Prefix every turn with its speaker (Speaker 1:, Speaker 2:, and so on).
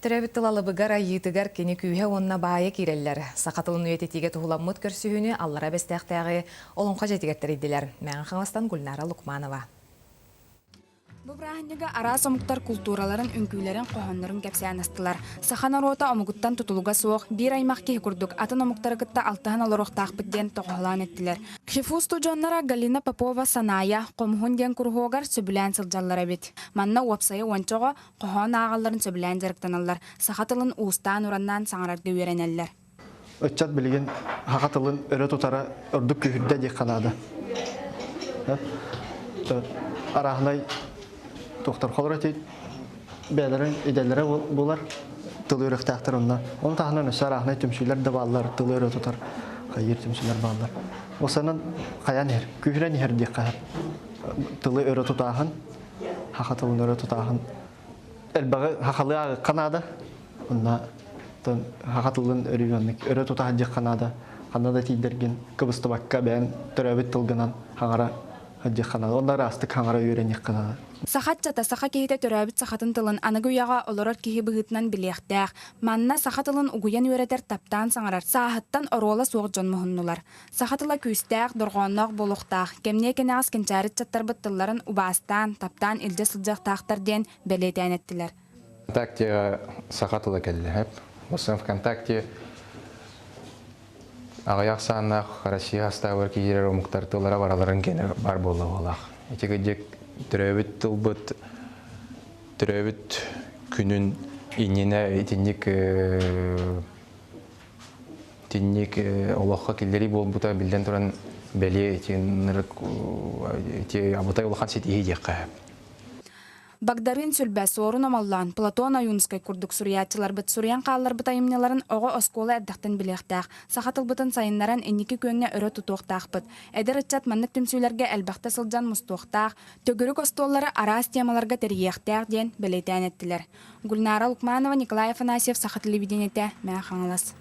Speaker 1: Төрөөбүт тыл алыбыгар айыытыгар кини күүһэ уонна баайа киирэллэр. Саха тылын үйэтитиигэ туһуламмыт көрсүһүүнү Аллара Бэстээхтээҕи Олоҥхо дьиэтигэр тэрийдилэр. Мэҥэ Хаҥаластан Гульнара Лукманова.
Speaker 2: Бу бырааһынньыга араас омуктар култуураларын, үҥкүүлэрин, хоһооннорун кэпсээн астылар. Саха норуота омугуттан тутулуга суох, биир аймах киһи курдук атын омуктары кытта алтыһан олоруохтаахпыт диэн тоҕоһолоон эттилэр. ХИФУ устудьуоннара Галина Попова Санаайа Хомуһун диэн куруһуогар сөбүлээн сылдьаллар эбит. Манна уопсайа уонча оҕо хоһоон ааҕалларын сөбүлээн дьарыктаналлар, саха тылын уустаан-ураннаан саҥарарга үөрэнэллэр.
Speaker 3: Ыччат билигин саха тылын өрө тутара ордук күүһүрдэ диэххэ наада. Арааһынай туохтар холоро ити бэйэлэрин идэлэрэ булар тыл үөрэхтээхтэр онно. Ону таһынан өссө арааһынай түмсүүлэр да бааллар, тылы өрө тутар хайыыр түмсүүлэр бааллар. Осанан хайаан иһэр, күүһүрэн иһэр диэххэ тылы өрө тутааһын Саха тылын өрө тутааһын элбэҕи сахалыы ааҕыахха наада. Онно саха тылын өрүү оннук өрө тутаһан дьиэххэ наада. Ханна да тиийдэргин кыбыстыбакка бэйэҥ төрөөбүт тылгынан хаҥара сылдьыахха наада. Онно ыраастык хаҥара үөрэниэххэ наада.
Speaker 2: Саха ыччата саха киһитэ төрөөбүт сахатын тылын аныгы үйэҕэ олорор киһи быһыытынан билиэхтээх. Манна саха тылын угуйан үөрэтэр таптаан саҥарар сааһыттан оруола суох дьон муһуннулар. Саха тыла күүстээх, дорҕоонноох буолуохтаах, кэмниэ кэнэҕэс кэнчээри ыччаттарбыт тылларын убаастаан, таптаан илдьэ сылдьыахтаахтар диэн бэлиэтээн эттилэр.
Speaker 4: ВКонтактеҕа саха тыла кэллэ. Бастан ВКонтакте аҕыйах ахсааннаах Россия астаабар киирэр омуктар тыллара бараларын кэнэ бар буолла буолаах. Ити кырдьык төрөөбүт тылбыт төрөөбүт күнүн иннинэ итинник Итинник олоххо киллэрии буолбута биллэн туран бэлиэ ити ити абытай улахан ситиһии диэххэ сөп.
Speaker 2: Багдарыын Сүлбэ, Суорун Омоллоон, Платон Ойуунускай курдук суруйааччыларбыт суруйан хаалларбыт айымньыларын оҕо оскуола эрдэхтэн билиэхтээх, саха тылбытын сайыннаран инники күөҥҥэ өрө тутуохтаахпыт. Эдэр ыччат маннык түмсүүлэргэ элбэхтэ сылдьан мустуохтаах, төгүрүк остуоллары араас темаларга тэрийиэхтээх диэн бэлиэтээн эттилэр. Гульнара Лукманова, Николай Афанасьев, Саха телевидениетэ, Мэҥэ Хаҥалас.